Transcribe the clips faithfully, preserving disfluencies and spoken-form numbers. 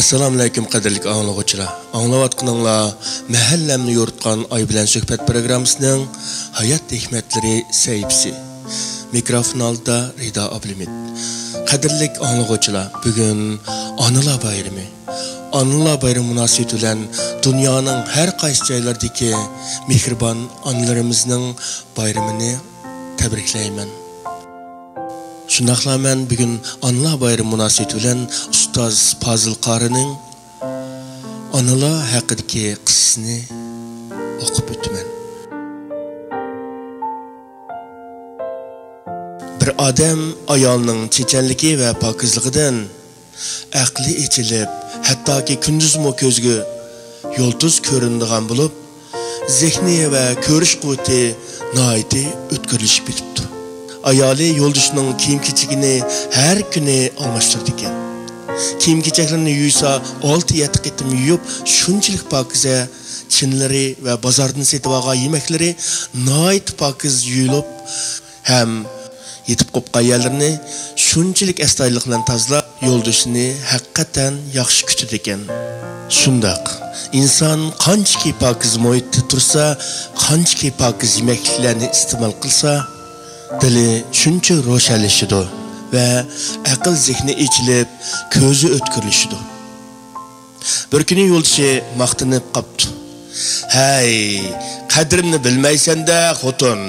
ئەسسالامۇئەلەيكۇم، قەدىرلىك ئاڭلىغۇچىلار. ئاڭلاۋاتقىنىڭلار مەھەللەمنى يورۇتقان ئاي بىلەن سۆھبەت پروگراممىسىنىڭ ھايات ھېكمەتلىرى سەھىپىسى. مىكروفون ئالدىدا رىدا ئابلىمىت. قەدىرلىك ئاڭلىغۇچىلار، بۈگۈن ئانىلار بايرىمى. ئانىلار بايرىمى مۇناسىۋىتى بىلەن دۇنيانىڭ ھەر قايسى جايلىرىدىكى مېھرىبان ئانىلىرىمىزنىڭ بايرىمىنى تەبرىكلەيمەن. شۇنداقلا مەن بۈگۈن ئانىلار بايرىمى مۇناسىۋىتى بىلەن ئۇستاز پازىل قارىنىڭ ئانىلار ھەققىدىكى قىسسىسىنى ئوقۇپ ئۆتىمەن. بىر ئادەم ئايالنىڭ چېچەنلىكى ۋە پاكىزلىقىدىن ئەقلى ئېچىلىپ، ھەتتاكى كۈندۈزمۇ كۆزىگە يۇلتۇز كۆرۈنىدىغان بولۇپ، زېھنى ۋە كۆرۈش قۇۋۋىتى ناھايىتى ئۆتكۈرلىشىپ كېتىپتۇ. ئايالى يولدىشىنىڭ كىيىم-كېچىكىنى ھەر كۈنى ئالماشتۇرىدىكەن. كىيىم-كېچەكلىرىنى يۇيسا، ئالتە-يەتتە قېتىم يۇيۇپ، شۇنچىلىك پاكىزە چىنىلىرى ۋە بازاردىن سېتىۋالغان يېمەكلىرى ناھايىتى پاكىز يۇيۇلۇپ، ھەم يېتىپ قوپقان يەرلىرىنى شۇنچىلىك ئەستايىدىللىق بىلەن تازىلاپ، يولدىشىنى ھەقىقەتەن ياخشى كۈتىدىكەن. شۇنداق، ئىنسان قانچىكى پاكىز مۇھىتتا تۇرسا، قانچىكى پاكىز يېمەكلىكلەرنى ئىستېمال قىلسا، دىلى شۇنچە روشەنلىشىدۇ ۋە ئەقىل زېھنى ئېچىلىپ، كۆزى ئۆتكۈرلىشىدۇ. بىر كۈنى يولدىشى ماختىنىپ قاپتۇ. «ھەي، قەدرىمنى بىلمەيسەن-دە، خوتۇن!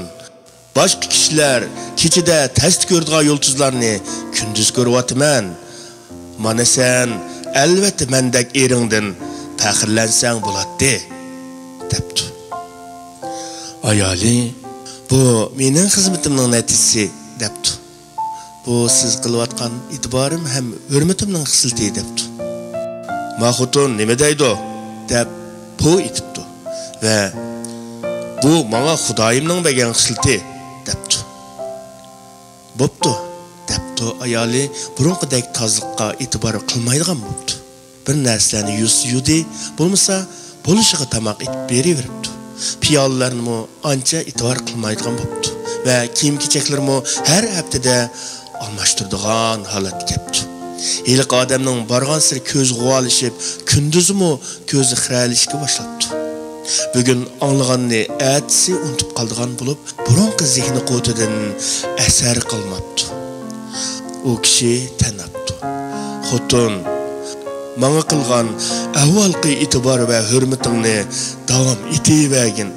باشقا كىشىلەر كېچىدە تەستە كۆرىدىغان يۇلتۇزلارنى كۈندۈز كۆرۈۋاتىمەن. مانا سەن، ئەلۋەتتە، مەندەك ئېرىڭدىن پەخىرلەنسەڭ بولاتتى» دەپتۇ. ئايالى، «بۇ مېنىڭ خىزمىتىمنىڭ نەتىجىسى» دەپتۇ. «بۇ سىز قىلىۋاتقان ئېتىبارىم ھەم ھۆرمىتىمنىڭ خىسلىتى» دەپتۇ. «ما خوتۇن نېمە دەيدۇ؟» دەپ پو ئېتىپتۇ ۋە «بۇ ماڭا خۇدايىمنىڭ بەرگەن خىسلىتى» دەپتۇ. «بوپتۇ» دەپتۇ ئايالى، بۇرۇنقىدەك تازىلىققا ئېتىبار قىلمايدىغان بوپتۇ. بىر نەرسىلەرنى يۇسا يۇدى، بولمىسا بولۇشىغا تاماق ئېتىپ بېرىۋېرىپتۇ. پىيالىلەرنىمۇ ئانچە ئېتىبار قىلمايدىغان بوپتۇ ۋە كىيىم-كېچەكلىرىمۇ ھەر ھەپتىدە ئالماشتۇرىدىغان ھالەتكە كەپتۇ. ھېلىقى ئادەمنىڭ بارغانسېرى كۆزى غۇۋالىشىپ، كۈندۈزىمۇ كۆزى خىرەلىشىشكە باشلاپتۇ. بۈگۈن ئاڭلىغاننى ئەتىسى ئۇنتۇپ قالىدىغان بولۇپ، بۇرۇنقى زېھنىي قۇۋۋىتىدىن ئەسەر قالماپتۇ. ئۇ كىشى تەنەپتۇ. «خوتۇن، ماڭا قىلغان ئەۋۋالقى ئېتىبار ۋە ھۆرمىتىڭنى داۋام ئېتىۋەرگىن.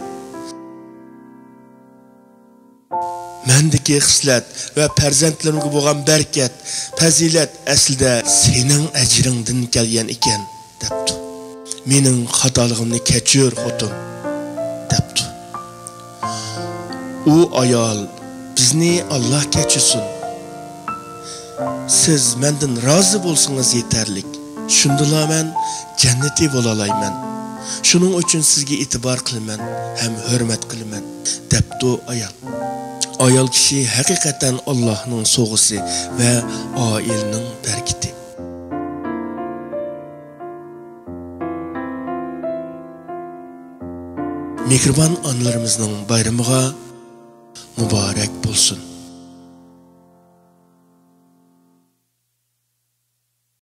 مەندىكى خىسلەت ۋە پەرزەنتلىرىمگە بولغان بەرىكەت، پەزىلەت ئەسلىدە سېنىڭ ئەجرىڭدىن كەلگەن ئىكەن» دەپتۇ. «مېنىڭ خاتالىقىمنى كەچۈر، خوتۇن» دەپتۇ. ئۇ ئايال: «بىزنى ئاللا كەچۈرسۇن. سىز مەندىن رازى بولسىڭىز يېتەرلىك. شۇندىلا مەن جەننىتى بولالايمەن. شۇنىڭ ئۈچۈن سىزگە ئېتىبار قىلىمەن ھەم ھۆرمەت قىلىمەن» دەپتۇ ئايال. ئايال كىشى ھەقىقەتەن ئاللانىڭ سوۋغىسى ۋە ئائىلىنىڭ بەرىكىتى. مېھرىبان ئانىلىرىمىزنىڭ بايرىمىغا مۇبارەك بولسۇن.